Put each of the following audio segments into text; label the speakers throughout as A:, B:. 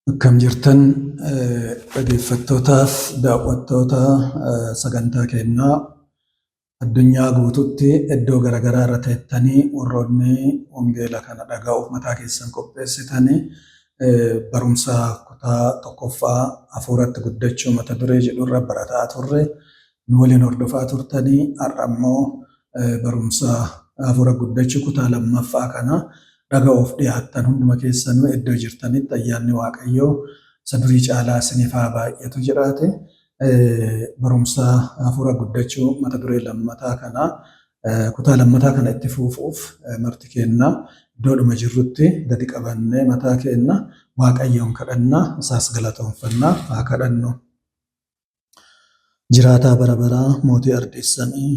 A: Akkam jirtan dhaggeeffattootaaf daawwattoota sagantaa keenyaa addunyaa guututti iddoo garaagaraa irra teettanii warroonni wangeela kana dhaga'uuf mataa keessan qopheessitanii barumsa kutaa tokkoffaa hafuuratti guddachuu mata duree jedhu irra barataa turre nu waliin hordofaa turtanii har'a immoo barumsa hafuura guddachuu kutaa lammaffaa kana dhaga'uuf dhiyaattan hunduma keessanuu iddoo jirtanitti ayyaanni Waaqayyoo isa durii caalaa isiniif haa baay'atu jedhaate. Barumsa hafuura guddachuu mata duree lammataa kana kutaa lammataa kana itti fufuuf marti keenna iddoodhuma jirrutti gadi qabannee mataa keenna Waaqayyoon kadhannaa isaas galatoonfannaa haa kadhannu. Jiraataa bara baraa mootii ardeessamii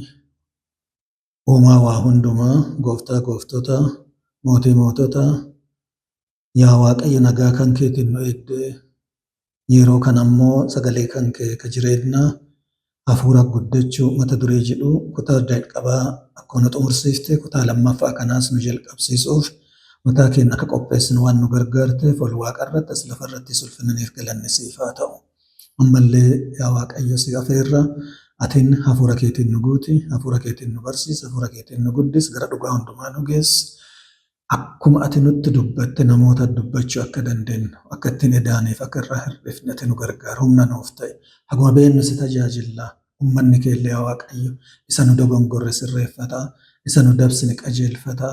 A: uumaa waa hundumaa gooftaa gooftota mootii mootota yaa Waaqayyo nagaa kan keetiin nu eegdee yeroo kana immoo sagalee kan kee ka jireenyaa hafuura guddachuu mata duree jedhu kutaa jalqabaa akkuma nu xumursiifte kutaa lammaffaa kanaas nu jalqabsiisuuf mataa keenya akka qopheessinu waan nu gargaarteef ol waaqa irratti as lafa irrattis ulfinaniif galanni siif haa ta'u. Ammallee yaa Waaqayyo si afeerra atiin hafuura keetiin nu guuti, hafuura keetiin nu barsiisi, hafuura keetiin nu guddisi, gara dhugaa hundumaa nu geessi. Akkuma ati nutti dubbatte namoota dubbachuu akka dandeenyu, akka ittiin edaaniif akka irraa hir'ifne ati nu gargaar, humna nuuf ta'e. Haguma beennu si tajaajilla. Uummanni kee illee yaa Waaqayyo isa nu dogongorre sirreeffata, isa nu dabsine qajeelfata.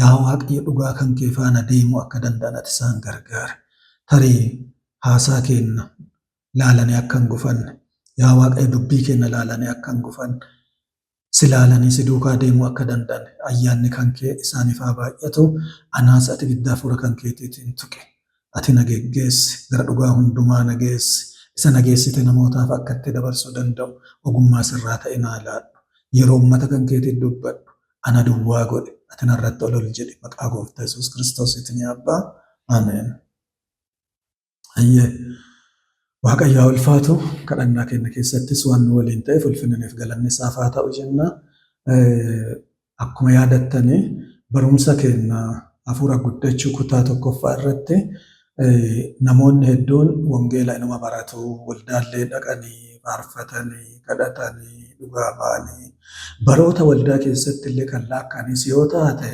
A: Yaa Waaqayyo dhugaa kan kee faana deemuu akka danda'an ati isaan gargaari. Tarii haasaa keenna laalanii akka hin gufanne, yaa Waaqayyo dubbii keenna laalanii akka hin gufanne, si laalanii si duukaa deemuu akka danda'an ayyaanni kan kee isaaniif haa baay'atu. Anaas ati ibidda hafuura kan keetiitiin tuqi. Ati na geggeessi, gara dhugaa hundumaa na geessi. Isa na geessite namootaaf akka itti dabarsuu danda'u ogummaa sirraa ta'e naa laadhu. Yeroo uummata kan keetiif dubbadhu ana duwwaa godhi. Ati narratti ol ol jedhi. Maqaa gooftaa Yesuus Kiristoosiitiin yaa Abbaa. Ameen. Ayyee. Waaqayyo haa ulfaatu. Kadhannaa keenya keessattis waan nu waliin ta'eef ulfinniif galanni isaaf haa ta'u jenna. Akkuma yaadattanii barumsa keenya hafuura guddachuu kutaa tokkoffaa irratti namoonni hedduun wangeela inuma baratu, waldaallee dhaqanii, faarfatanii, kadhatanii, dhugaa ba'anii baroota waldaa keessatti illee kan laakkanis yoo taate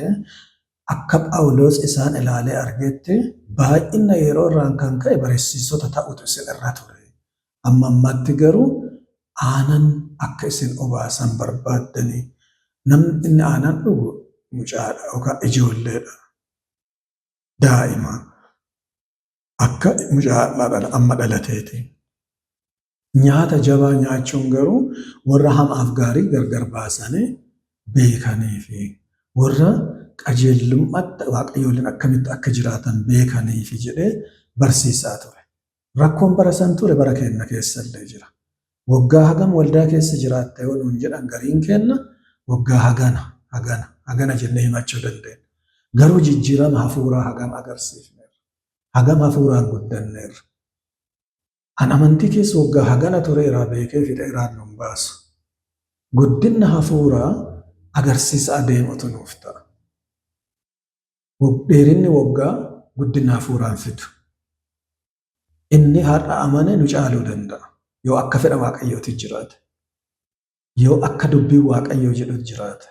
A: akka Phaawulos isaan ilaalee argetti baay'ina yeroo irraan kan ka'e barsiisota ta'utu isin irra ture. Amma ammaatti garuu aanan akka isin obaasan barbaaddanii. Namni inni aanan dhugu mucaadha yookaan ijoolleedha. Daa'ima. Akka mucaa amma dhalateeti. Nyaata jabaa nyaachuun garuu warra hamaaf gaarii gargar baasanii beekanii fi warra qajeelummaatti Waaqayyo waliin akkamitti akka jiraatan beekanii fi jedhee barsiisaa ture. Rakkoon bara san ture bara keenya keessa illee jira. Waggaa hagam waldaa keessa jiraatta yoo nuun jedhan gariin keenna waggaa hagana hagana hagana jennee himachuu dandeenya. Garuu jijjiirama hafuuraa hagam agarsiifneerra. Hagam hafuuraan guddanneerra. An amantii keessa waggaa hagana tureeraa beekee fixeeraan nun baasu. Guddinna hafuuraa agarsiisa adeemutu nuuf ta'a. Dheerinni waggaa guddinna hafuuraan fidu. Inni har'a amane nu caaluu danda'a. Yoo akka fedha Waaqayyooti jiraate. Yoo akka dubbiin Waaqayyoo jedhu jiraate.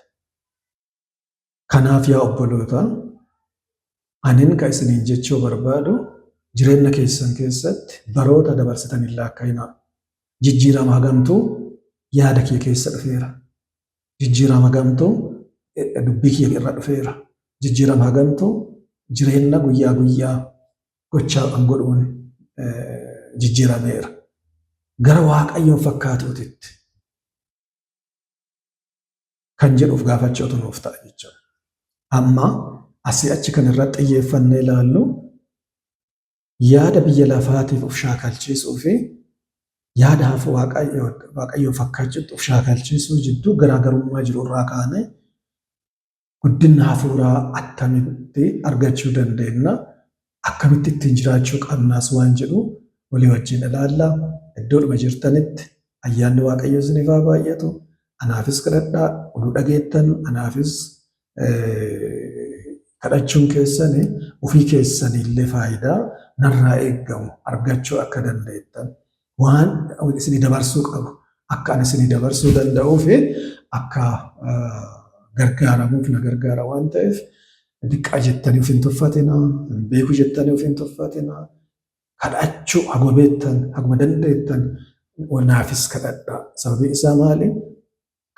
A: Kanaaf yaa obboloota, anin ka isiniin jechuu barbaadu jireenna keessan keessatti baroota dabarsitan hin laakka'inaa. Jijjiirama hagamtuu yaada kiyya keessa dhufeera. Jijjiirama hagamtuu dubbii kiyya irra dhufeera. Jijjiirama hagamtuu jireenna guyyaa guyyaa gochaa an godhuun jijjiirameera. Gara Waaqayyoon fakkaatuutitti. Kan jedhuuf gaafachuutu nuuf ta'a jechuudha. Amma asii achi kan irratti xiyyeeffannee ilaallu yaada biyya lafaatiif of shaakalchiisuu fi yaada hafu Waaqayyoon fakkaachuutti of shaakalchiisuu jidduu garaagarummaa jiru irraa kaanee guddina hafuuraa attamitti argachuu dandeenya, akkamitti ittiin jiraachuu qabnaas waan jedhu walii wajjin ilaalla. Iddoodhuma jirtanitti ayyaanni Waaqayyoo isiniif haa baay'atu. Anaafis kadhadhaa, oduu dhageettan anaafis kadhachuun keessan ofii keessaniillee faayidaa narraa eeggamu argachuu akka dandeettan waan isinii dabarsuu qabu akka ani isinii dabarsuu danda'uu fi akka gargaaramuuf na gargaara waan ta'eef diqqaa jettanii of hin tuffatinaa, hin beeku jettanii of hin tuffatinaa. Kadhachuu haguma beektan, haguma dandeettan naafis kadhadhaa. Sababiin isaa maali?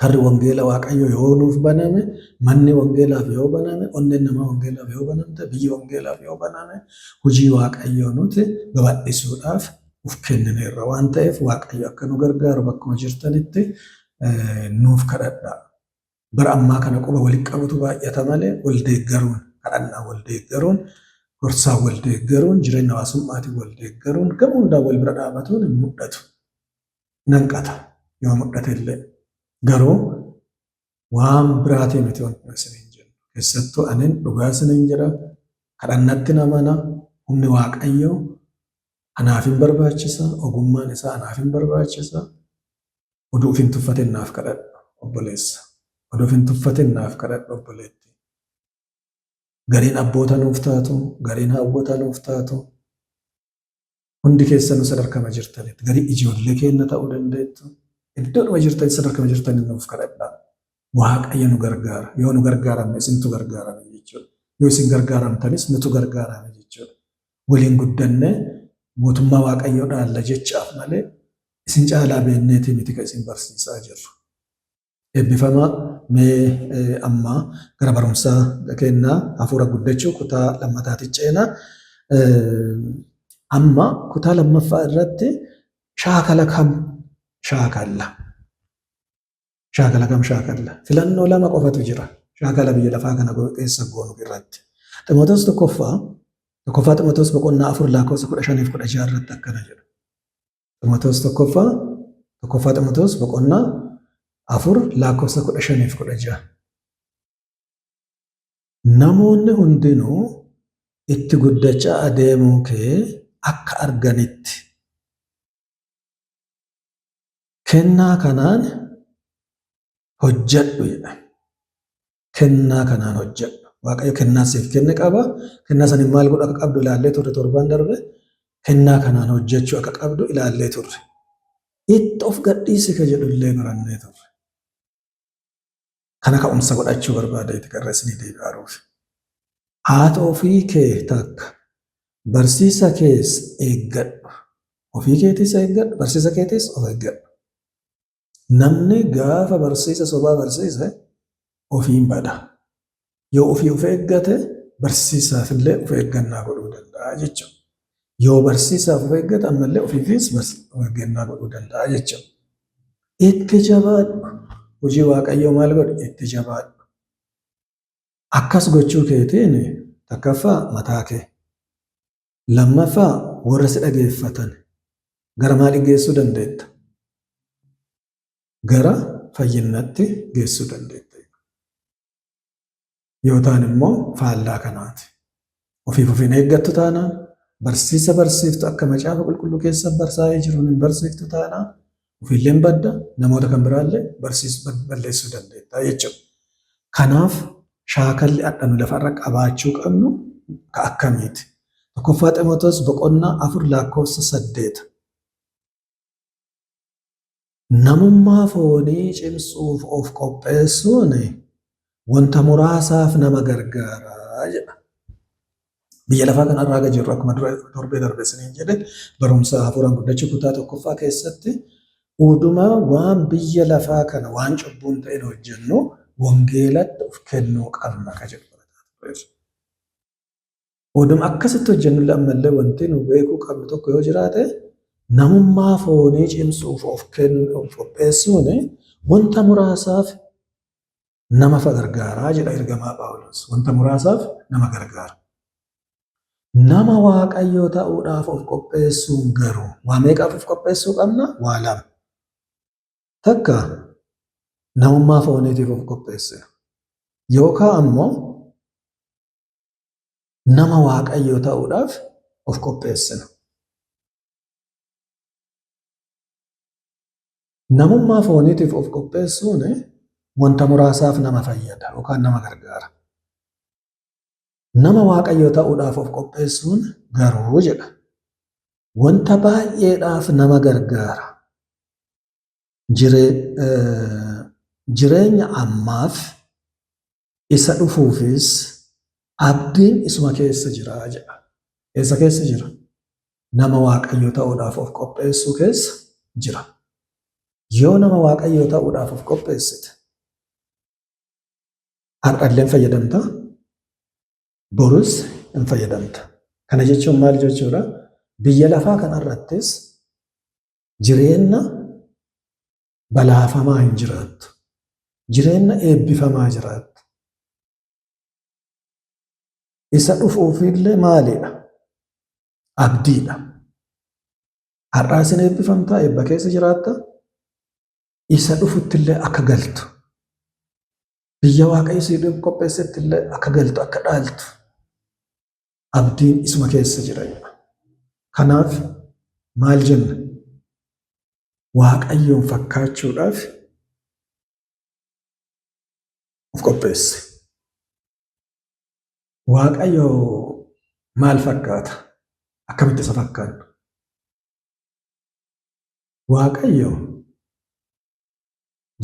A: Karri wangeela Waaqayyoo yoo nuuf baname, manni wangeelaaf yoo baname, onneen namaa wangeelaaf yoo banamte, biyyi wangeelaaf yoo baname, hojii Waaqayyoo nuti babal'isuudhaaf uf kennineerra waan ta'eef Waaqayyo akka nu gargaaru bakkuma jirtanitti nuuf kadhadhaa. Bara ammaa kana quba walitti qabutu baay'ata malee wal deeggaruun, kadhannaa wal deeggaruun, gorsaan wal deeggaruun, jireenya hawaasummaatiin wal deeggaruun, gama hundaan wal bira dhaabatuun hin mul'atu. Hin hanqata yoo mul'ate illee. Garuu waan biraatii miti wanti nu isiniin jennu. Keessattuu anin dhugaa isiniin jedha, kadhannatti namana, humni Waaqayyoo anaaf hin barbaachisa, ogummaan isaa anaaf hin barbaachisa. Oduu of hin tuffatin naaf kadhadhu obboleessa. Oduu of hin tuffatin naaf kadhadhu obboleettii. Gariin abboota nuuf taatu, gariin haawwota nuuf taatu. Hundi keessanuu sadarkama jirtanitti garii ijoollee keenya ta'uu dandeettu. Iddoodhuma jirtan sadarkama jirtanitti nuuf kadhadhaa. Waaqayyo nu gargaara. Yoo nu gargaaramne isintu gargaarame jechuudha. Yoo isin gargaaramtanis nutu gargaarame jechuudha. Waliin guddannee mootummaa Waaqayyoo dhaalla jechaaf malee isin caalaa beekneetii miti kan isin barsiisaa jirru. Eebbifamaa mee amma gara barumsaa kennaa hafuura guddachuu kutaa lammataatti ceena. Amma kutaa lammaffaa irratti shaakala kam shaakalla? Shaakala kam shaakalla? Filannoo lama qofatu jira. Shaakala biyya lafaa kana keessa goonu irratti. Ximootos tokkoffaa tokkoffaa Ximootos boqonnaa 4 lakkoofsa 15 fi 16 irratti akkana jedha. Ximootos tokkoffaa tokkoffaa Ximootos boqonnaa 4 lakkoofsa 15 fi 16. Namoonni hundinuu itti guddachaa adeemuu kee akka arganitti kennaa kanaan hojjedhu jedha. Kennaa kanaan hojjedhu. Waaqayyo kennaa siif kenne qaba. Kennaa saniin maal godhu akka qabdu ilaallee turre torban darbe. Kennaa kanaan hojjechuu akka qabdu ilaallee turre. Itti of gadhiisi ka jedhu illee barannee turre. Kana ka'umsa godhachuu barbaadeeti kan irra isinii deebi'aaruuf. Haati ofii kee takka barsiisa kees eeggadhu. Ofii keetiis eeggadhu, barsiisa keetiis of eeggadhu. Namni gaafa barsiisa sobaa barsiise ofiin bada. Yoo ofii of eeggate barsiisaaf illee of eeggannaa godhuu danda'a jechuudha. Yoo barsiisaaf of eeggate ammallee ofiifis of eeggannaa godhuu danda'a jechuudha. Itti jabaadhu. Hojii Waaqayyoo maal godhi? Itti jabaadhu. Akkas gochuu keetiin takkaffaa mataa kee, lammaffaa warra si dhageeffatan gara maalii geessuu dandeetta? Gara fayyinnatti geessuu dandeetta. Yoo ta'an immoo faallaa kanaati. Ofiif of hin eeggattu taanaan, barsiisa barsiiftu akka macaafa qulqulluu keessa barsaa'ee jiruun hin barsiiftu taanaan, ofiillee hin badda, namoota kan biraallee balleessuu dandeetta jechuudha. Kanaaf shaakalli adha nu lafarra qabaachuu qabnu ka akkamiiti? Tokkoffaa Ximootoos boqonnaa 4 lakkoofsa 8. Namummaa foonii cimsuuf of qopheessuun wanta muraasaaf nama gargaara jedha. Biyya lafaa kanarraa haga jirru akkuma dura torbee darbe isiniin jedhe barumsa hafuuraan guddachuu kutaa tokkoffaa keessatti uduma waan biyya lafaa kana waan cubbuun ta'in hojjennu wangeelatti of kennuu qabna ka jedhu barataa turreerra. Oduma akkasitti hojjennullee ammallee wanti nu beekuu qabnu tokko yoo jiraate namummaa foonii cimsuuf of kennu of qopheessuun wanta muraasaaf nama gargaaraa jedha ergamaa Phaawulos. Wanta muraasaaf nama gargaara. Nama Waaqayyoo ta'uudhaaf of qopheessuun garuu waa meeqaaf of qopheessuu qabna? Waa lama. Takka namummaa fooniitiif of qopheessina. Yookaan ammoo nama Waaqayyoo ta'uudhaaf of qopheessina. Namummaa fooniitiif of qopheessuun wanta muraasaaf nama fayyada yookaan nama gargaara. Nama Waaqayyoo ta'uudhaaf of qopheessuun garuu jedha. Wanta baay'eedhaaf nama gargaara. Jireenya ammaaf isa dhufuufis abdiin isuma keessa jira jedha. Eessa keessa jira? Nama Waaqayyoo ta'uudhaaf of qopheessuu keessa jira. Yoo nama Waaqayyoo ta'uudhaaf of qopheessite, har'allee hin fayyadamta, borus hin fayyadamta. Kana jechuun maal jechuudha? Biyya lafaa kanarrattis jireenya balaafamaa hin jiraattu. Jireenya eebbifamaa jiraattu. Isa dhufuufillee maalidha? Abdiidha. Har'aas hin eebbifamtaa, eebba keessa jiraatta. Isa dhufuttillee akka galtu. Biyya Waaqayyo siif qopheessettillee akka galtu, akka dhaaltu. Abdiin isuma keessa jira. Kanaaf maal jenna? Waaqayyoon fakkaachuudhaaf of qopheesse. Waaqayyo maal fakkaata? Akkamitti isa fakkaanna? Waaqayyo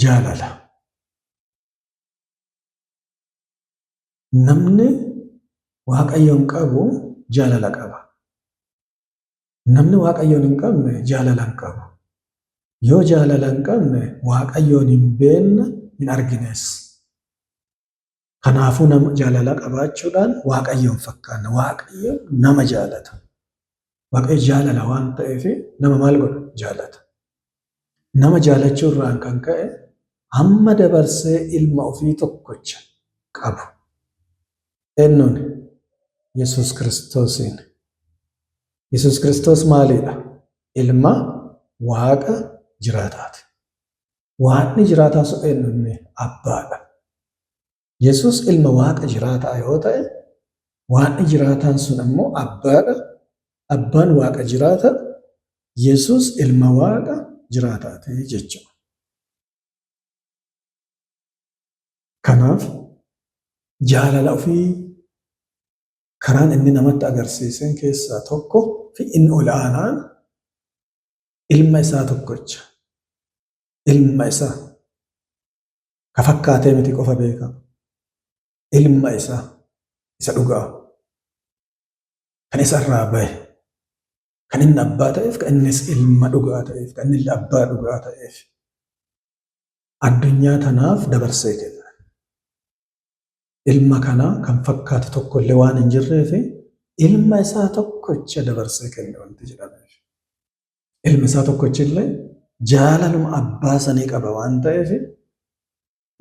A: jaalala. Namni Waaqayyoon qabu jaalala qaba. Namni Waaqayyoon hin qabne jaalala hin qabu. Yoo jaalala hin qabne Waaqayyoon hin beekne, hin argines. Kanaafuu nama jaalala qabaachuudhaan Waaqayyoon fakkaanna. Waaqayyo nama jaalata. Waaqayyo jaalala waan ta'eef nama maal godha? Jaalata. Nama jaalachuu irraan kan ka'e hamma dabarsee ilma ofii tokkocha qabu. Eenyuun? Yesuus Kiristoosiin. Yesuus Kiristoos maalidha? Ilma Waaqa jiraataati. Waaqni jiraataa sun eenyu inni? Abbaadha. Yesuus ilma Waaqa jiraataa yoo ta'e, Waaqni jiraataan sun ammoo Abbaadha. Abbaan Waaqa jiraata. Yesuus ilma Waaqa jiraataati jechuudha. Kanaaf jaalala ofii karaan inni namatti agarsiisen keessaa tokko fi inni ol aanaan ilma isaa tokkocha, ilma isaa ka fakkaatee miti qofa beeka, ilma isaa isa dhugaa kan isa irraa bahe, kan inni abbaa ta'eef, kan innis ilma dhugaa ta'eef, kan inni abbaa dhugaa ta'eef addunyaa tanaaf dabarsee kenne. Ilma kana kan fakkaatu tokko illee waan hin jirreef ilma isaa tokkocha dabarsee kenne wanti jedhameef. Ilmi isaa tokkochi illee jaalaluma abbaa sanii qaba waan ta'eef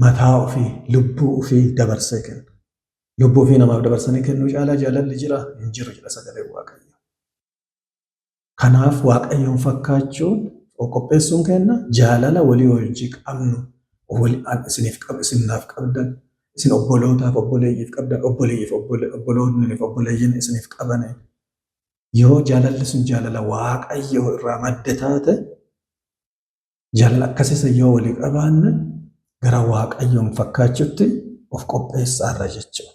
A: mataa ofii, lubbuu ofii dabarsee kenna. Lubbuu ofii namaaf dabarsanii kennuu caalaa jaalalli jira hin jiru jedha sagaleen Waaqayyoo. Kanaaf Waaqayyoon fakkaachuun qopheessuun kenna jaalala walii wajji qabnu, isiniif qabu, isin naaf qabdan, isin obbolootaaf obboleeyyiif qabdan, obboleeyyiif obboloonniif obboleeyyiin isiniif qaban, yoo jaalalli sun jaalala Waaqayyoo irraa madde taate, jaalala akkasiisa yoo walii qabaanne gara Waaqayyoon fakkaachuutti of qopheessaarra jechuudha.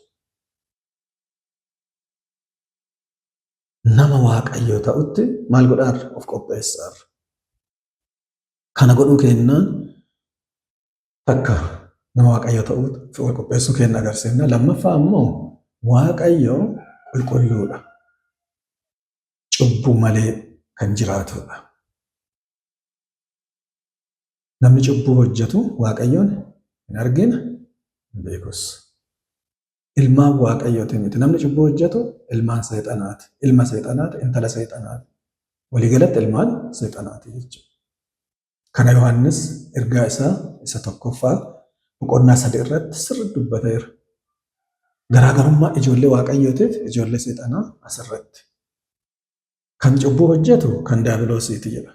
A: Nama Waaqayyoo ta'utti maal godhaarra? Of qopheessaarra. Kana godhuu kennaan takka nama Waaqayyoo ta'uutti of qopheessuu kenna agarsiifna. Lammaffaa ammoo Waaqayyo qulqulluudha. Cubbuu malee kan jiraatudha. Namni cubbuu hojjetu Waaqayyoon hin argine, hin beekus. Ilmaan Waaqayyooti miti. Namni cubbuu hojjetu ilmaan seexanaati. Ilma seexanaati, intala seexanaati. Waliigalatti ilmaan seexanaati jechuudha. Kana Yohaannis ergaa isaa isa tokkoffaa boqonnaa 3 irratti sirriitti dubbateera. Garaagarummaa ijoollee Waaqayyootiif ijoollee seexanaa asirratti. Kan cubbuu hojjetu kan daabiloosiiti jedha.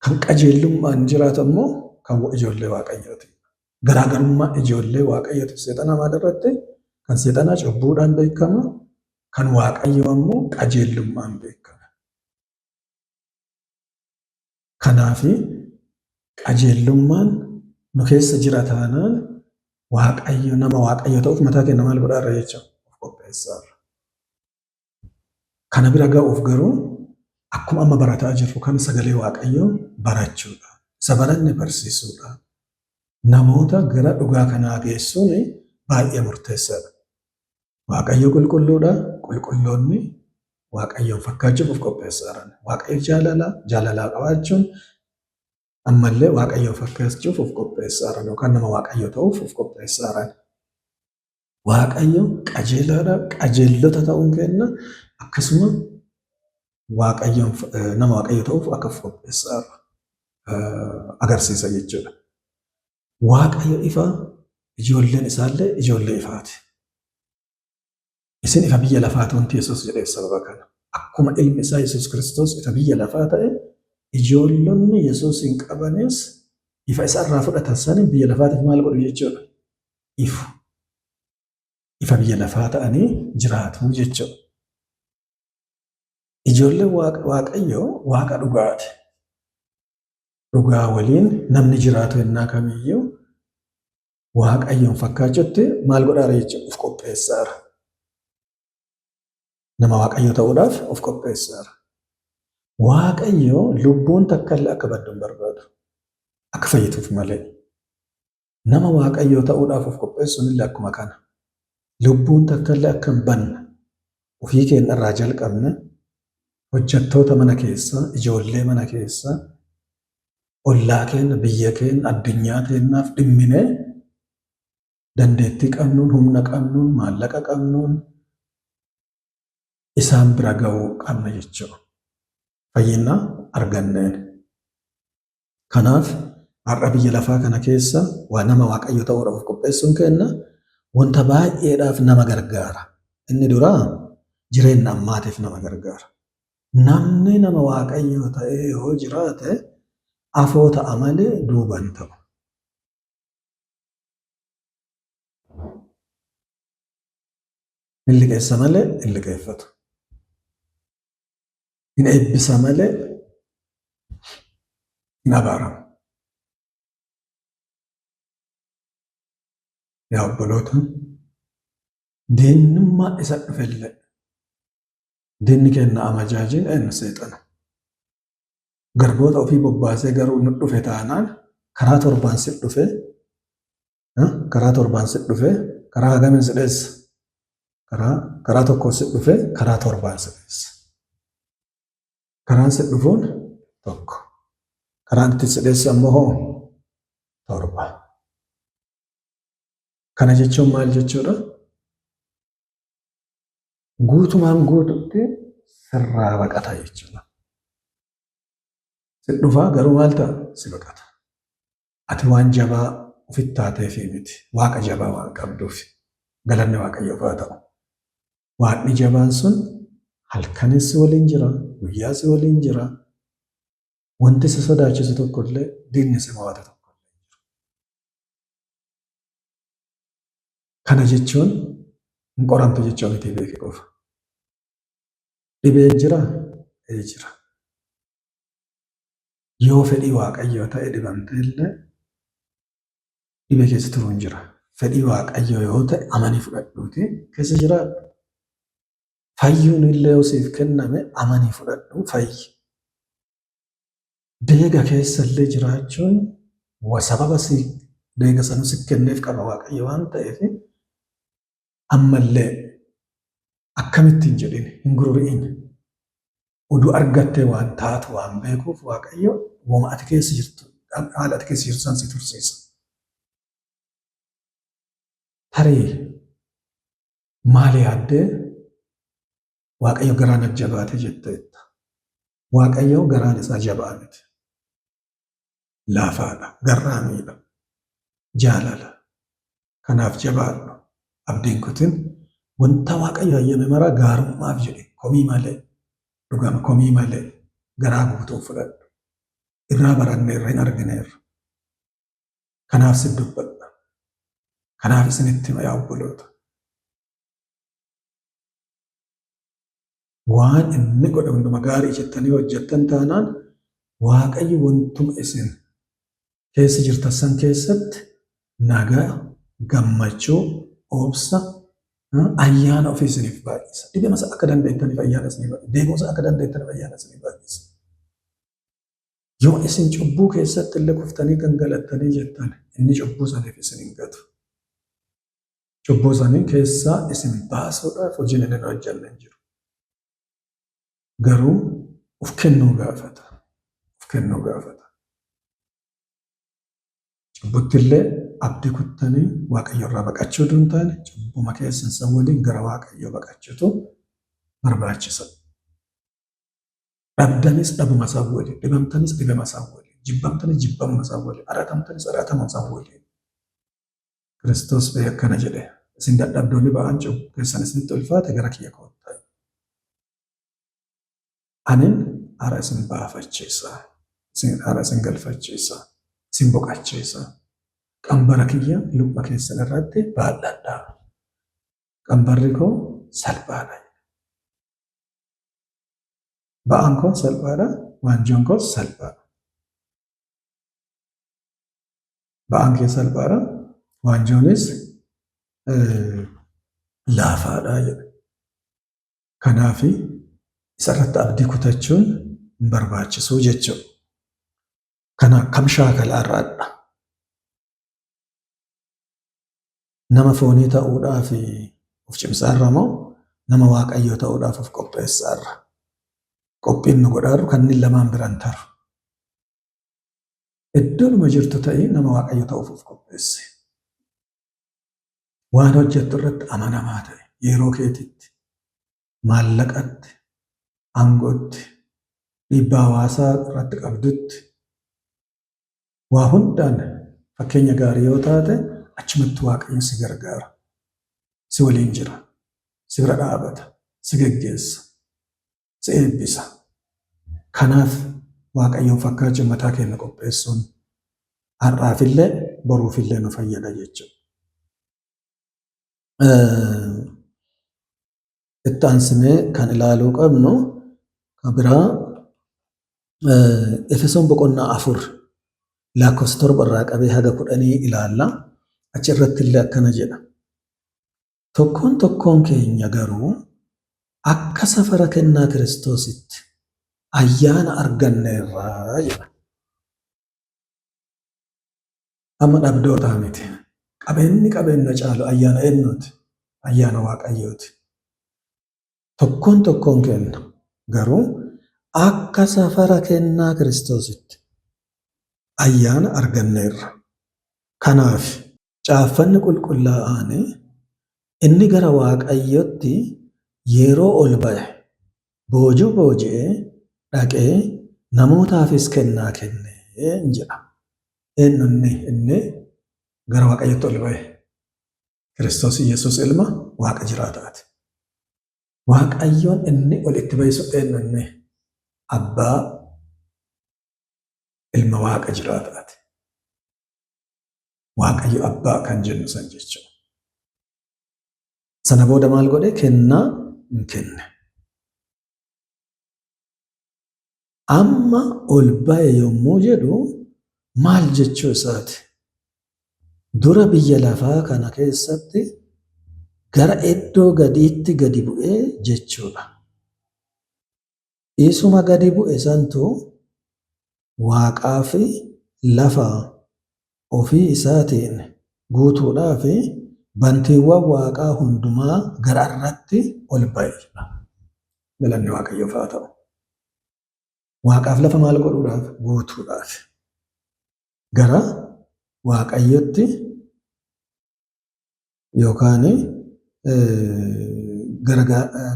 A: Kan qajeelummaan jiraatu ammoo kan ijoollee Waaqayyooti. Garaagarummaa ijoollee Waaqayyootiif seexanaa maal irratti? Kan seexanaa cubbuudhaan beekama. Kan Waaqayyoo ammoo qajeelummaan beekama. Kanaafi qajeelummaan nu keessa jira taanaan Waaqayyo nama Waaqayyo ta'uuf mataa keenya maal godhaarra jechuudha? Of qopheessa. qopheessaarra. Kana bira ga'uuf garuu akkuma amma barataa jirru kan sagalee Waaqayyoo barachuudha. Isa baranne barsiisuudha. Namoota gara dhugaa kanaa geessuun baay'ee murteessaadha. Waaqayyo qulqulluudha. Qulqulloonni Waaqayyoon fakkaachuuf of qopheessaaran. Waaqayyo jaalala, jaalalaa qabaachuun ammallee Waaqayyoon fakkaachuuf of qopheessaaran yookaan nama Waaqayyo ta'uuf of qopheessaaran. Waaqayyo qajeelaadha. Qajeellota ta'uun keenya akkasuma Waaqayyoon nama Waaqayyo ta'uuf akka of qopheessaaru agarsiisa jechuudha. Waaqayyo ifa, ijoolleen isaallee ijoollee ifaati. Isin ifa biyya lafaati wanti Yesuus jedheef sababa kana. Akkuma ilmi isaa Yesuus Kiristoos ifa biyya lafaa ta'e, ijoollonni Yesuusiin qabanis ifa isa irraa fudhatan saniin biyya lafaatiif maal godhu jechuudha? Ifu. Ifa biyya lafaa ta'anii jiraatu jechuudha. Ijoolleen Waaqayyoo Waaqa dhugaati. Dhugaa waliin namni jiraatu ennaa kamiyyuu Waaqayyoon fakkaachutti maal godhaara jechuudha? Of qopheessaara. Nama Waaqayyoo ta'uudhaaf of qopheessaara. Waaqayyo lubbuun takka illee akka baddu hin barbaadu. Akka fayyituuf malee. Nama Waaqayyoo ta'uudhaaf of qopheessuun illee akkuma kana. Lubbuun takka illee akka hin banne ofii keenya irraa jalqabne hojjettoota mana keessaa, ijoollee mana keessaa, ollaa keenya, biyya keenya, addunyaa teenyaaf dhimminee dandeettii qabnuun, humna qabnuun, maallaqa qabnuun isaan bira ga'uu qabna jechuudha. Fayyina arganneen. Kanaaf har'a biyya lafaa kana keessa waa nama Waaqayyo ta'uudhaaf of qopheessuun keenya wanta baay'eedhaaf nama gargaara. Inni duraa jireenya ammaatiif nama gargaara. Namni nama Waaqayyoo ta'ee yoo jiraate afoo ta'a malee duuba hin ta'u. Hin liqeessa malee hin liqeeffatu. Hin eebbisa malee hin abaaramu. Yaa obboloota, diinummaa isa dhufellee diinni keenya amajaajiin eenyu seexana. Garboota ofii bobbaasee garuu nu dhufe taanaan karaa torbaan si dhufe, karaa torbaan si dhufe, karaa hagamiin si dheessa? Karaa tokkoon si dhufe, karaa torbaan si dheessa. Karaan si dhufuun tokko. Karaan itti si dheessu ammoo hoo torba. Kana jechuun maal jechuudha? Guutumaan guututti sirraa baqata jechuudha. Si dhufaa garuu maal ta'a? Si baqata. Ati waan jabaa ofitti taateefii miti. Waaqa jabaa waan qabduuf. Galanni Waaqayyoof haa ta'u. Waaqni jabaan sun halkanis si waliin jira, guyyaa si waliin jira. Wanti si sodaachisu tokkollee, diinni si mo'atu tokkollee hin jiru. Kana jechuun hin qoramtu jechuu miti beeki qofa. Dhibeen jiraa? Ee jira. Yoo fedhii Waaqayyoo ta'e dhibamte illee dhibee keessa turuun jira. Fedhii Waaqayyoo yoo ta'e amanii fudhadhuuti keessa jiraadhu. Fayyuun illee yoo siif kenname amanii fudhadhu fayyi. Deega keessa illee jiraachuun sababa si deega sanuu si kenneef qaba Waaqayyo waan ta'eef ammallee akkamitti hin jedhin, hin gururi'in. Oduu argattee waan taatu waan beekuuf Waaqayyo woma ati keessa jirtu, haala ati keessa jirtu san si tursiisa. Tarii maal yaaddee Waaqayyo garaa na jabaate jetteetta. Waaqayyo garaan isaa jabaa miti. Laafaadha, garraamiidha, jaalala. Kanaaf jabaadhu, abdii hin kutin. Wanta Waaqayyo hayyame maraa gaarummaaf jedhi, komii malee, dhugama komii malee garaa guutuun fudhadhu. Irraa baranneerra, hin argineerra. Kanaaf si dubbadha. Kanaaf isinitti hima yaa obboloota. Waan inni godhe hunduma gaarii jettanii hojjettan taanaan Waaqayyo wantuma isin keessa jirtan san keessatti nagaa, gammachuu, obsa, Ayyaana ofii isiniif baay'isa. Dhibama isa akka dandeettaniif ayyaana isiniif baay'isa. Beekumsa akka dandeettaniif ayyaana isiniif baay'isa. Yoo isin cubbuu keessatti illee kuftanii gangalattanii jettan, inni cubbuu saniif isin hin gatu. Cubbuu sanii keessaa isin baasuudhaaf hojiin inni hin hojjenne hin jiru. Garuu of kennuu gaafata. Of kennuu gaafata. Cubbutti illee abdii kuttanii Waaqayyo irraa baqachuu utuu hin taane, cubbuma keessan san waliin gara Waaqayyoo baqachuutu barbaachisa. Dhabdanis dhabuma isaa waliin, dhibamtanis dhibama isaa waliin, jibbamtanis jibbamuma isaa waliin, ari'atamtanis ari'atama isaa waliin. Kiristoos ba'ee akkana jedhe, isin dadhabdoonni ba'aan cubbuu keessan isinitti ulfaate gara kiyya koottaa. Anin ara isin baafachiisa, isin ara isin galfachiisa, isin boqachiisa. Qambara kiyya luphha keessan irratti baadhadhaa. Qambarri koo salphaadha. Ba'aan koo salphaadha, waanjoon koos salphaadha. Ba'aan kee salphaadha, waanjoonis laafaadha jedhe. Kanaaf isarratti abdii kutachuun hin barbaachisuu jechuudha. Kana akkam shaakalaa irraadha? Nama foonii ta'uudhaaf of cimsaarra moo nama Waaqayyoo ta'uudhaaf of qopheessaarra? Qophiin nu godhaarru kanneen lamaan biran taru. Iddoonuma jirtu ta'ii nama Waaqayyoo ta'uuf of qopheessi. Waan hojjettu irratti amanamaa ta'i. Yeroo keetitti, maallaqatti, aangootti, dhiibbaa hawaasaa irratti qabdutti, waa hundaan fakkeenya gaarii yoo taate, achumatti Waaqayyo si gargaara. Si waliin jira. Si bira dhaabata. Si geggeessa. Si eebbisa. Kanaaf Waaqayyoon fakkaachuun mataa keenya qopheessuun har'aafillee boruufillee nu fayyada jechuudha. Itti aansinee kan ilaaluu qabnu kan biraa Efesoon boqonnaa 4 lakkoofsa 7 irraa qabee haga 10 ilaalla. Achi irratti illee akkana jedha. Tokkoon tokkoon keenya garuu akka safara kennaa Kiristoositti ayyaana arganneerra jedha. Amma dhabdootaa miti. Qabeenyi qabeenya caalu ayyaana eenyuuti? Ayyaana Waaqayyooti. Tokkoon tokkoon keenya garuu akka safara kennaa Kiristoositti ayyaana arganneerra. Kanaaf caaffanni qulqullaa'aan, Inni gara Waaqayyotti yeroo ol ba'e, boojuu booji'ee dhaqee namootaafis kennaa kenne in jedha. Eenyu inni inni gara Waaqayyotti ol ba'e? Kiristoos Yesuus ilma Waaqa jiraataati. Waaqayyoon inni ol itti ba'e sun eenyu inni? Abbaa ilma Waaqa jiraataati. Waaqayyo abbaa kan jennu san jechuudha. Sana booda maal godhe? Kennaa hin kenne. Amma ol ba'e yommuu jedhu maal jechuu isaati? Dura biyya lafaa kana keessatti gara iddoo gadiitti gadi bu'ee jechuudha. Isuma gadi bu'e santu waaqaa fi lafa ofii isaatiin guutuudhaaf bantiiwwan waaqaa hundumaa gara irratti ol ba'e jedha. Galanni Waaqayyoof haa ta'u. Waaqaaf lafa maal godhuudhaaf? Guutuudhaaf. Gara Waaqayyotti yookaan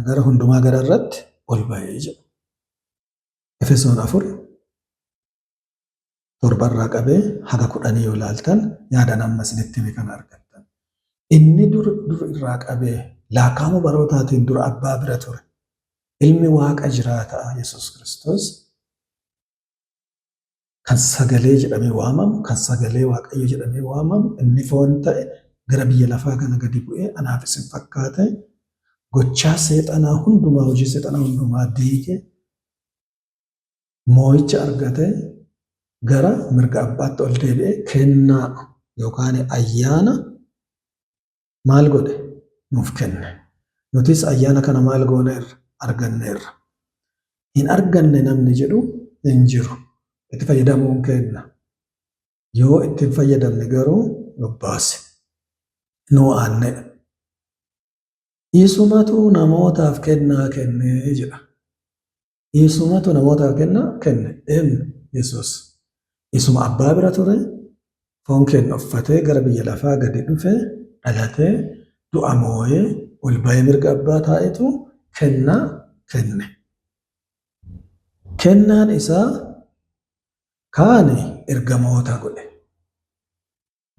A: gara hundumaa gara irratti ol ba'e jedha. Efesoon 4:7 irraa qabee haga 10 yoo ilaaltan yaadan amma isinitti hime kana argattan. Inni dur dur irraa qabee laakkaa'ama barootaatiin dura abbaa bira ture. Ilmi Waaqa jiraataa Yesuus Kiristoos kan sagalee jedhamee waamamu, kan sagalee Waaqayyo jedhamee waamamu, inni foon ta'e gara biyya lafaa kana gadi bu'ee anaaf isin fakkaate, gochaa seexanaa hundumaa, hojii seexanaa hundumaa diige, moo'icha argate, gara mirga abbaatti ol deebi'ee kennaa yookaan ayyaana maal godhe? nuuf kenne. Nutis ayyaana kana maal gooneerra? Arganneerra. Hin arganne namni jedhu hin jiru. Itti fayyadamuun kenna. Yoo itti hin fayyadamne garuu nu baase. Nuu aannedha. Isumatu namootaaf kennaa kenne jedha. Isumatu namootaaf kennaa kenne. Eenyu? Yesuus. Isuma abbaa bira ture, foon keenya uffatee gara biyya lafaa gadi dhufe, dhalatee, du'a moo'ee, ol ba'ee mirga abbaa taa'etu kennaa kenne. Kennaan isaa kaani ergamoota godhe.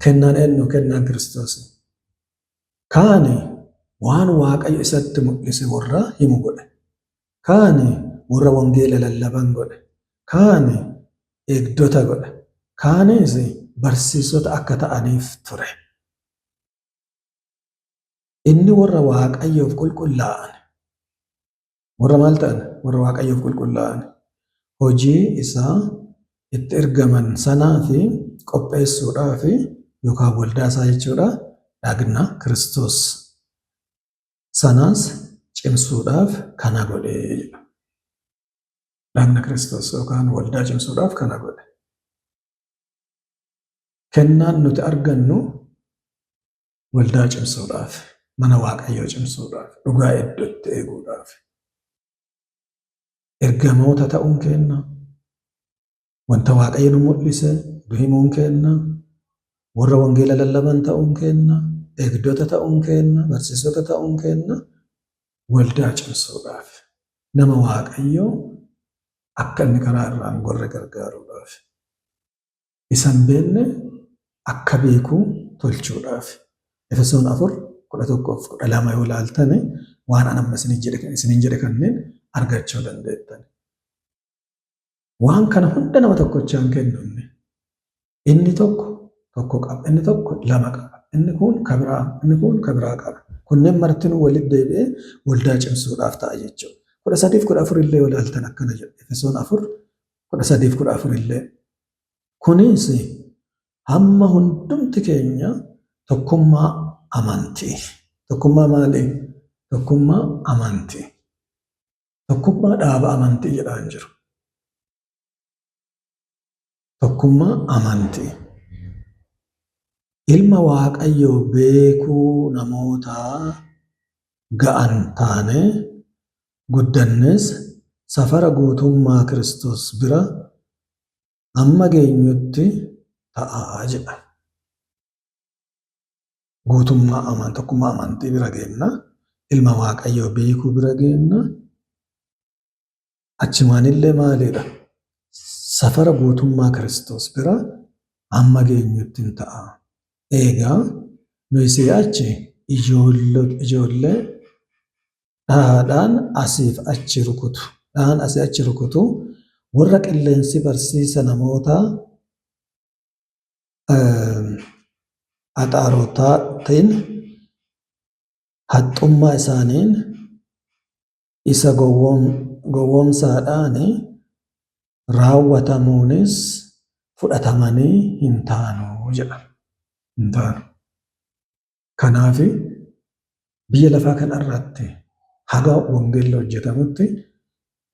A: Kennaan eenyu? Kennaan Kiristoos. Kaani waan Waaqayyo isatti mul'ise warra himu godhe. Kaani warra wangeela lallaban godhe. Kaani eegdota godhe. Kaanis barsiisota akka ta'aniif ture. Inni warra Waaqayyoof qulqullaa'an. Warra maal ta'an? Warra Waaqayyoof qulqullaa'an. Hojii isaa itti ergaman sanaa fi qopheessuudhaa fi yookaan waldaa isaa jechuudha dhagna Kiristoos sanaas cimsuudhaaf kana godhe jedha. Dhagna Kiristoos yookaan waldaa cimsuudhaaf kana godhe. Kennaan nuti argannu waldaa cimsuudhaaf, mana Waaqayyoo cimsuudhaaf, dhugaa iddootti eeguudhaaf. Ergamoota ta'uun kenna, wanta Waaqayyo nu mul'ise nu himuun kenna, warra wangeela lallaban ta'uun kenna, eegdota ta'uun kenna, barsiisota ta'uun kenna, waldaa cimsuudhaaf, nama Waaqayyoo akka inni karaa irraa hin gorre gargaaruudhaaf, isa hin beekne akka beeku tolchuudhaaf. Efesoon 4:11-12 yoo ilaaltani waan an amma isiniin jedhe kanneen argachuu dandeettan. Waan kana hunda nama tokkochaan kennu inni. Inni tokko tokko qaba, inni tokko lama qaba, inni kun kabiraa, inni kun kabiraa qaba. Kunneen martinuu walitti deebi'ee waldaa cimsuudhaaf ta'a jechuudha. 13-14 illee yoo ilaaltan akkana jedha. Efesoon 4:13-14 illee. Kunis hamma hundumti keenya tokkummaa amantii. Tokkummaa maalii? Tokkummaa amantii. Tokkummaa dhaaba amantii jedhaa hin jiru. Tokkummaa amantii. Ilma Waaqayyoo beekuu namootaa ga'an taane guddannes safara guutummaa Kiristoos bira amma geenyutti ta'a jedha. Guutummaa amantii, tokkummaa amantii bira geenna. Ilma Waaqayyoo beekuu bira geenna. Achumaanillee maalidha? Safara guutummaa Kiristoos bira amma geenyutti hin ta'a. Eegaa nuyi si'achi ijoollee dhahaadhaan asiif achi rukutu, dhahaan asii achi rukutu, warra qilleensi barsiisa namootaa axaarotaatiin haxxummaa isaaniin isa gowwoomsaadhaan raawwatamuunis fudhatamanii hin taanu jedha. Hin taanu. Kanaaf biyya lafaa kanarratti haga wangeelli hojjetamutti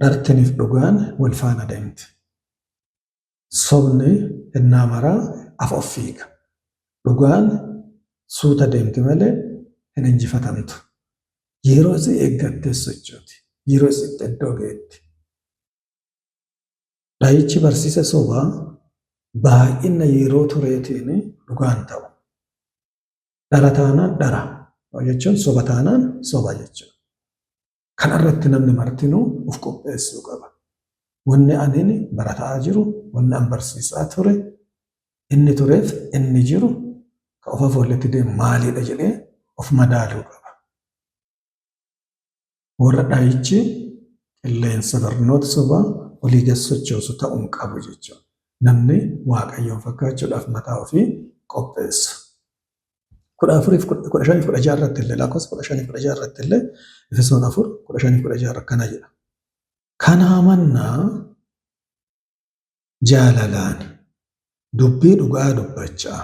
A: dhartiniif dhugaan wal faana deemti. Sobni ennaa maraa af of fiiga. Dhugaan suuta deemti malee hin injifatamtu. Yeroo isii eeggattee sochooti. Yeroo isitti iddoo geetti. Dhahichi barsiisa sobaa baay'ina yeroo tureetiin dhugaan ta'u. Dhara taanaan dhara jechuun soba taanaan soba jechuudha. Kanarratti namni martinuu of qopheessuu qaba. Wanni anin barataa jiru, wanni an barsiisaa ture, inni tureef inni jiru ka of afoolletti deemu maalidha jedhee of madaaluu qaba. Warra dhahichi qilleensa barnoota sobaa olii gad sochoosu ta'uu hin qabu jechuudha. Namni Waaqayyoon fakkaachuudhaaf mataa ofii qopheessa. 14-15 irratti illee, lakkoofsa 15-16 irratti illee, Efesoon 4:15-16 akkana jedha. Kanaa mannaa jaalalaan dubbii dhugaa dubbachaa.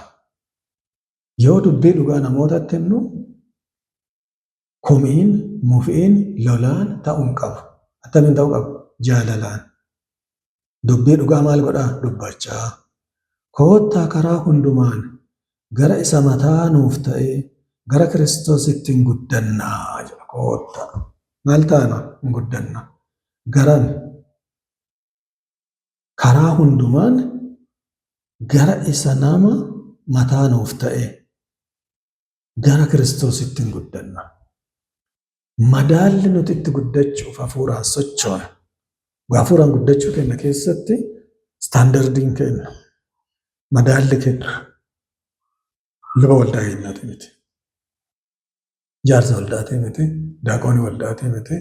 A: Yoo dubbii dhugaa namootatti himnu Komiin, mufiin, lolaan ta'uu hin qabu. Attamiin ta'uu qabu? Jaalalaan. Dubbii dhugaa maal godhaa? Dubbachaa. Koottaa karaa hundumaan gara isa mataa nuuf ta'ee gara Kiristoositti hin guddannaa jedha. Koottaa. Maal taana? Hin guddanna. Garam? Karaa hundumaan gara isa nama mataa nuuf ta'ee gara Kiristoositti hin guddanna. Madaalli nuti itti guddachuuf hafuuraan sochoona. Hafuuraan guddachuu keenya keessatti standardiin keenya, madaalli keenya luba waldaa keenyaati miti. Jaarsa waldaatii miti, daaqoonii waldaatii miti,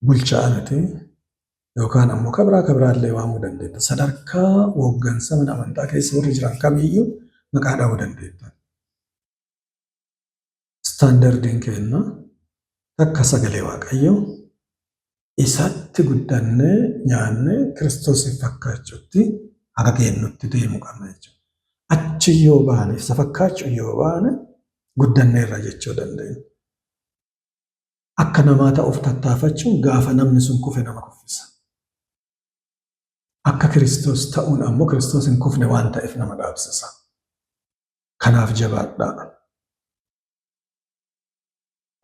A: bulchaa miti, yookaan ammoo kabraa kabraallee waamuu dandeetta. Sadarkaa hooggansa mana amantaa keessa warri jiran kamiyyuu maqaa dha'uu dandeetta. Standardiin keenya takka sagalee Waaqayyoo isatti guddannee nyaannee Kiristoosiif fakkaachuutti haga geennutti deemuu qabna jechuudha. Achi yoo baane, isa fakkaachuu yoo baane, guddanneerra jechuu dandeenya. Akka namaa ta'uuf tattaafachuun gaafa namni sun kufe nama kuffisa. Akka Kiristoos ta'uun ammoo Kiristoos hin kufne waan ta'eef nama dhaabsisa. Kanaaf jabaadhaa.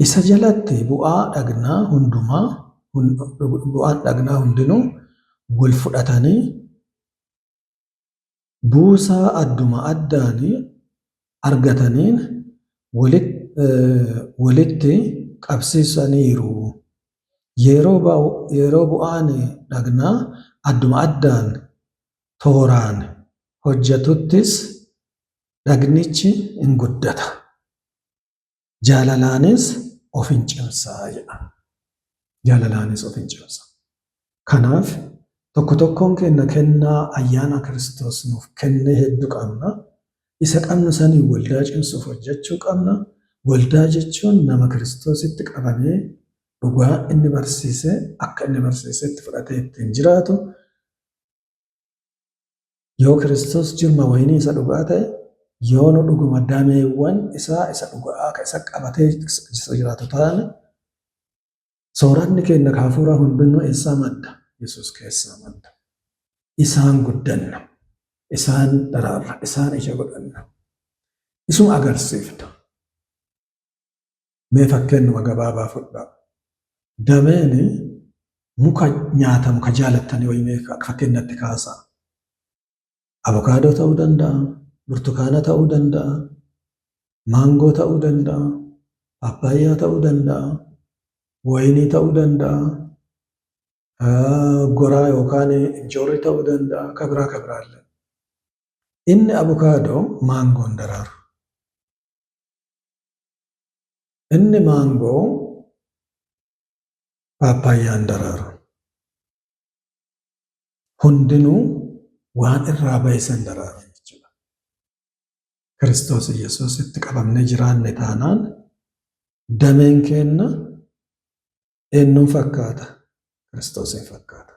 A: Isa jalatti bu'aa dhagnaa hundumaa bu'aan dhagnaa hundinuu wal fudhatanii buusaa adduma addaan argataniin walitti qabsiisaniiru. Yeroo bu'aan dhagnaa adduma addaan tooraan hojjetuttis dhagnichi in guddata. Jaalalaanis of hin cimsa jedha. Jaalalaanis of hin cimsa. Kanaaf tokko tokkoon keenya kennaa ayyaana Kiristoos nuuf kenne hedduu qabna. Isa qabnu saniin waldaa cimsuuf hojjechuu qabna. Waldaa jechuun nama Kiristoositti qabamee dhugaa inni barsiise akka inni barsiisetti fudhatee ittiin jiraatu. Yoo Kiristoos jirma wayinii isa dhugaa ta'e, yoo nu dhuguma dameewwan isaa isa dhugaa ka isa qabatee isa jiraatu taane, sooranni keenya ka hafuuraa hundinuu eessaa madda? Yesuus keessaa madda. Isaan guddanna, isaan daraarra, isaan ija godhanna. Isuma agarsiifna. Mee fakkeenyuma gabaabaa fudhaa. Dameen muka nyaatamu ka jaalattanii wayii mee fakkeenyatti kaasaa. Avokaadoo ta'uu danda'a, burtukaana ta'uu danda'a, maangoo ta'uu danda'a, paappaayyaa ta'uu danda'a, wayinii ta'uu danda'a, goraa yookaan injoorrii ta'uu danda'a, kabiraa kabiraallee. Inni avokaadoo maangoon daraaru. Inni maangoo paappaayyaan daraaru. Hundinuu waan irraa bahe san daraara jechuudha. Kiristoos Yesuusitti qabamnee jiraanne taanaan dameen keenna eenyuun fakkaata? Kiristoosiin fakkaata.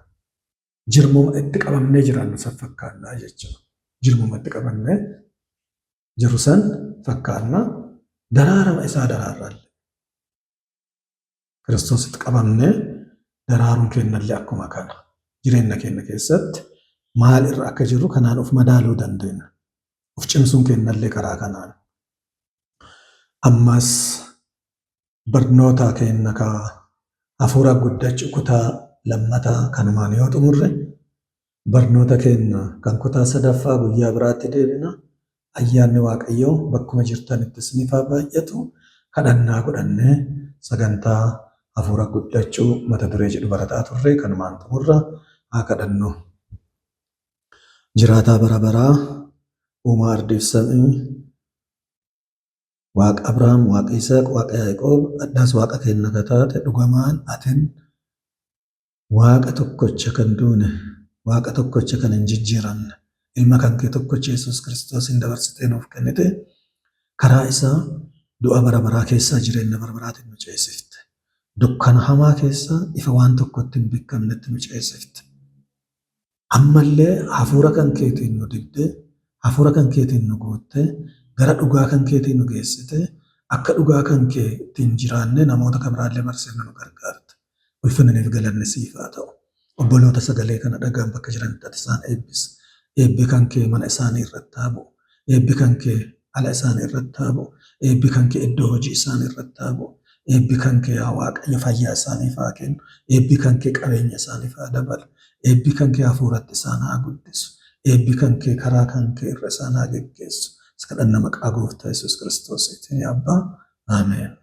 A: Jirmuma itti qabamnee jiraannu san fakkaannaa jechuudha. Jirmuma itti qabamnee jiru san fakkaanna. Daraarama isaa daraarraallee. Kiristoositti qabamnee daraaruun keenyallee akkuma kana. Jireenya keenya keessatti maal irra akka jirru kanaan of madaaluu dandeenya. Of cimsuun keenyallee karaa kanaan. Ammas barnoota keenya ka hafuura guddachuu kutaa lammataa kanumaan yoo xumurre, barnoota keenya kan kutaa sadaffaa guyyaa biraatti deebina. Ayyaanni Waaqayyoo bakkuma jirtanitti isiniif haa baay'atu. Kadhannaa godhannee sagantaa hafuura guddachuu mata duree jedhu barataa turre kanumaan xumurra, haa kadhannu. Jiraataa bara baraa, uumaa ardiif samii, Waaqa Abrahaam, Waaqa Yisaaq, Waaqa Yaaqoob, addaas Waaqa keenya ka taate, dhugamaan atin Waaqa tokkocha kan duune, Waaqa tokkocha kan hin jijjiiramne, ilma kan kee tokkocha Yesuus Kiristoosiin dabarsitee nuuf kennite, karaa isaa du'a bara baraa keessaa jireenya bara baraatiin nu ceesifte. Dukkana hamaa keessaa ifa waan tokkotti hin beekamnetti nu ceesifte. Ammallee hafuura kan keetiin nu dibdee, hafuura kan keetiin nu guuttee, gara dhugaa kan keetiin nu geessite, Akka dhugaa kan kee ittiin jiraannee namoota kan biraallee barsiifnu nu gargaarta. Ulfinniif galanni siif haa ta'u. Obboloota sagalee kana dhagaan bakka jiranitti ati isaan eebbisi. Eebbi kan kee mana isaanii irratti haa bu'u. Eebbi kan kee ala isaanii irratti haa bu'u. Eebbi kan kee iddoo hojii isaanii irratti haa bu'u. Eebbi kan kee yaa Waaqayyo fayyaa isaaniif haa kennu. Eebbi kan kee qabeenya isaaniif haa dabalu. Eebbi kan kee hafuuratti isaan haa guddisu. Eebbi kan kee karaa kan kee irra isaan haa geggeessu. Kadhanna maqaa gooftaa Yesuus Kiristoosiitiin yaa Abbaa. Ameen.